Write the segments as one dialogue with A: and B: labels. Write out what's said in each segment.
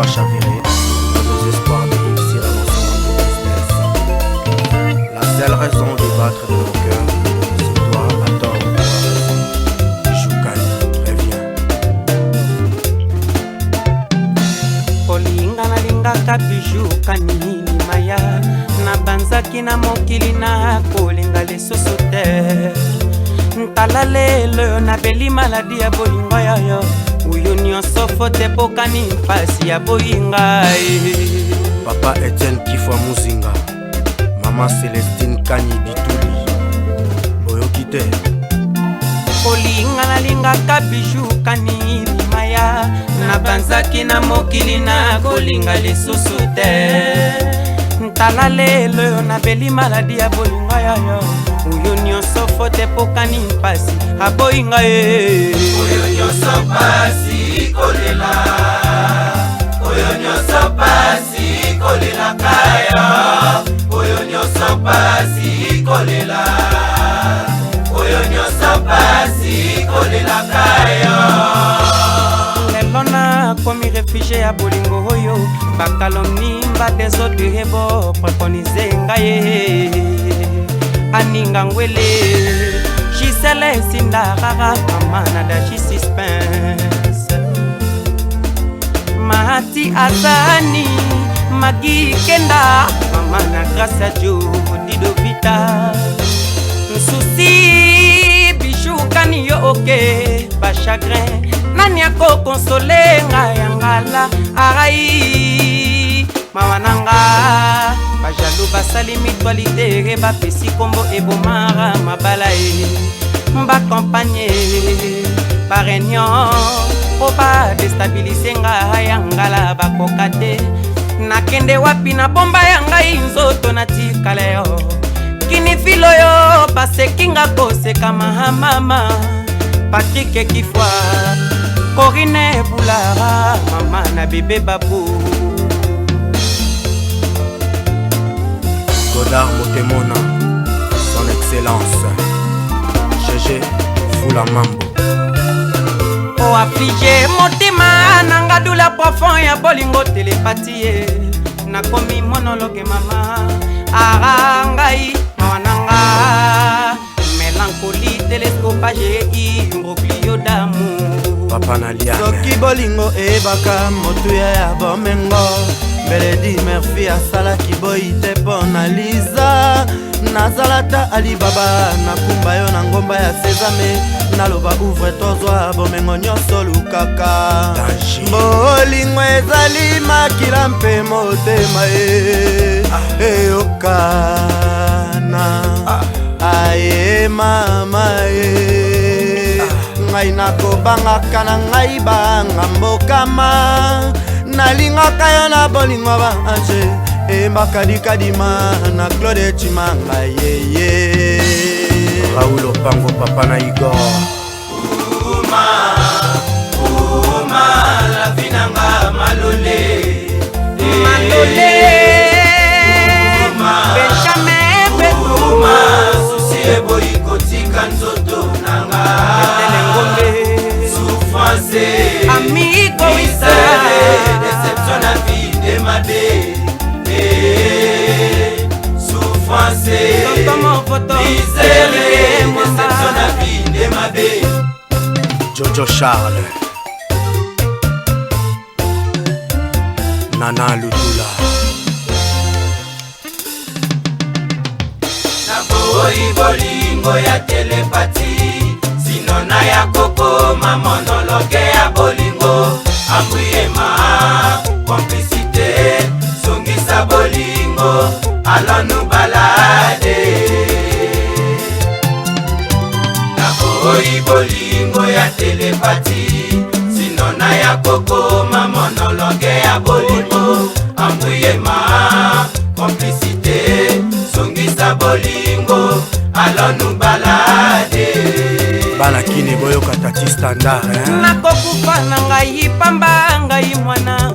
A: toi chavirer dans désespoir de réussir à dans ce monde de tristesse. La seule raison de battre de mon cœur, c'est toi à tort ou à raison. Bijou Kani, reviens.
B: Kolinga nalingaka Bijou Kani Limaya, nabanzaki na mokili na kolinga lisusu te. Ntala lelo nabeli maladi ya bolingo yoyo, oyo nyonso faute epokani mpasi ya boyingai.
A: Papa Etienne Kifwa Muzinga, Mama Celestine Kani Bituli, boyoki te.
B: Kolinga nalingaka Bijou Kani Limaya, nabanzaki na mokili na kolinga lisusu te. Ntala lelo nabeli maladi ya bolingo yoyo, oyo nyonso faute epokani mpasi aboyinga ye.
C: Oyo nyonso pasi kolela, oyo nyonso pasi kolela kaya, oyo nyonso pasi kolela, oyo nyonso pasi kolela kaya.
B: Lelo nakomi réfugié ya bolingo oyo, bacalomnies badésordre bo préconise ngai ye. Aninga ngwele Gisele esinda kaka mama na dashi suspense, Mati Azani, Magi Kenda, mama na Grâce Jo Dido Vita Nsusi, Bijou Kani yo oke bachagrin, nani akokonsole ngai ya ngala arai mawa na nga. Bajaloux basali mutualité, bapesi nkombo ebomara mabala ye, bacampagne, baréunion mpo badéstabiliser ngai ya ngala, bakoka te. Nakende wapi na bomba ya ngai nzoto natikala yo kinifilo oyo basekinga koseka mahamama. Patrik Kifwa, Corine Bulara, mama na bebe Babu.
A: Godard Motemona, Son Excellence GG Fula Mambo.
B: Oaffliger motema nanga, douleur profond ya bolingo télépathie ye, nakomi monologue mama ara ngai mawa nanga, mélancolie télescopage imbroglio d'amour.
A: Papa na Liane.
D: Soki bolingo eyebaka motuya ya bomengo, mbele Eddie Murphy asalaki boyi te mpo na Liza. Nazala ta Alibaba, nakumba yo na ngomba ya Sésame, naloba ouvre, tozwa bomengo nyonso lukaka.
A: Danger.
D: Bolingo ezali makila mpe motema ye eyokana. Aye mama ye, ngai nakobangaka na ngai banga mbokama, nalingaka yo na bolingo ba ange eyembaka dikadima na Claude Cimanga yeye.
A: Raoul Opango, papa na Igor.
C: Uma uma la vie nanga malole.
B: Malole Benjamin Beto.
C: Uma souci eboyi kotika nzoto nanga.
B: Etele Ngombe.
C: Souffrance,
B: Amigo Wisa.
C: misère, déception na vie nde mabe. Eh, souffrance,
B: Tonton Movoto.
C: misère, déception na vie nde mabe.
A: Jojo Charles, Nana Lutula.
C: Naboyi bolingo ya télépathie, sinon naya kokoma monologue ya bolingo. Ambriema complicité, zongisa bolingo, allons-nous balader. Naboyi bolingo ya télépathie, sinon naya kokoma monologue ya bolingo. Ambriema complicité, zongisa bolingo, allons-nous balader.
A: Bana Kini, boyoka Tati Standard, hein?
B: Nakokufa na ngai pamba, ngai mwana,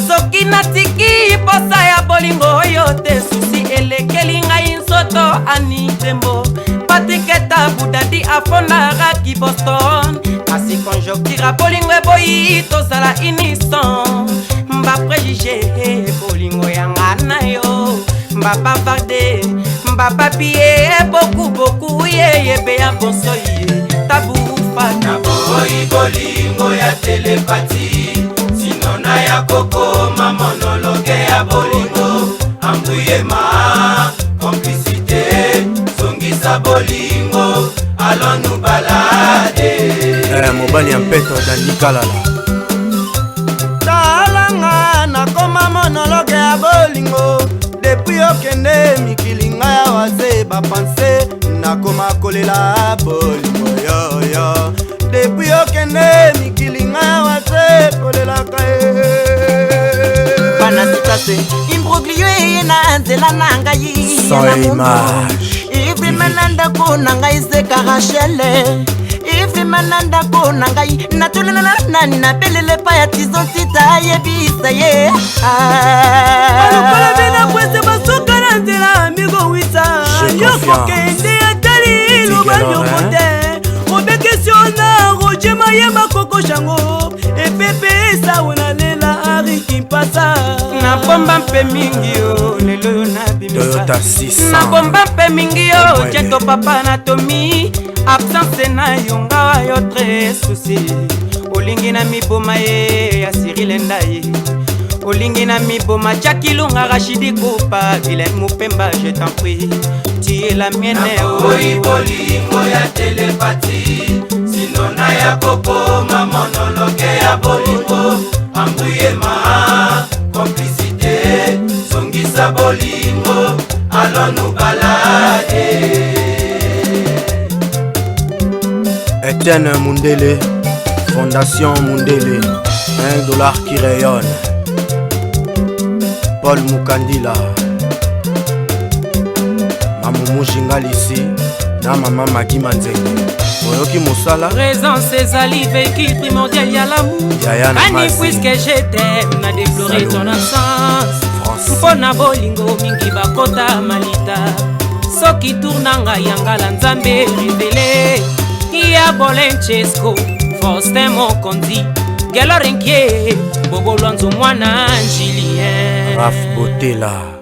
B: soki natiki posa ya bolingo oyo te. Souci elekeli ngai nzoto. Ani Tembo, Patriketa Budadi afondakaki Boston, kasi conjoncture ya bolingo eboyi tozala unison. Bapréjuge bolingo yanga na yo, babavarde, bapapie boku boku yeyebe ya bonsoi tabufa.
C: Naboyi bolingo ya telepati, sinona ya kokoma monologue ya bolingo. Embrouillement, complicité, zongisa bolingo, allons nous balader.
A: Mobali ya mpeto, Dandi Kalala.
D: Talanga, nakoma monologue ya bolingo depuis okende mikili. Ngai awa se bapense, nakoma kolela bolingo yoyo depuis okende mikili. Ngai awa se kolelaka ye.
B: Bana sitase imbroglio eye na nzela na ngai.
A: Son et image.
B: Ivrima na ndako na ngai, seka Rachele. Ivrima na ndako na ngai, natolena na nani? Nabelele pa ya tison sita, ayebisa ye.
E: Balokola bena pwese basuka na nzela amigo wisa.
A: J'ai
E: Yo
A: confiance.
E: kokende atali loba
A: Tigelo,
E: nyoko
A: hein?
E: te obekesi na Roger Mayema koko shango epepe esawo nalela Ari Kimpasa.
B: Nabomba mpe mingi yo, lelo oyo nabimisa.
A: Toyota 600.
B: Nabomba mpe mingi yo.
A: Omwene.
B: Tieto papa na tomi absence na yo, ngawa yo très souci. Olingi na miboma ye ya Sirile Ndai, olingi na miboma Jakilunga, Rachidi Kupa, Vilaine Mupemba. Je t'en prie, tu es la mienne.
C: Naboyi bolingo ya telepati, sinona ya kokoma monologue ya bolingo. Embrouillement, complicité, zongisa bolingo, allons nous balader.
A: Etienne Mundele, Fondation Mundele, 1 dollar qui rayonne. Paul Mukandila, Mamumu Jingalisi, na Mama Magi Manzenge. Oyoki mosala.
B: Présence ezali véhicule primordial ya l'amour.
A: Yaya na
B: Kani
A: Masi.
B: puisque je t'aime, na déploré
A: Salomé.
B: ton absence.
A: Francis.
B: Mpo na bolingo mingi bakota malita, soki tour na ngai yangala Nzambe révélé ya Bolenchesco, Faustin Mokonzi, Gelorenkie, Bobolwanzo, mwana Julien.
A: Raf Botela.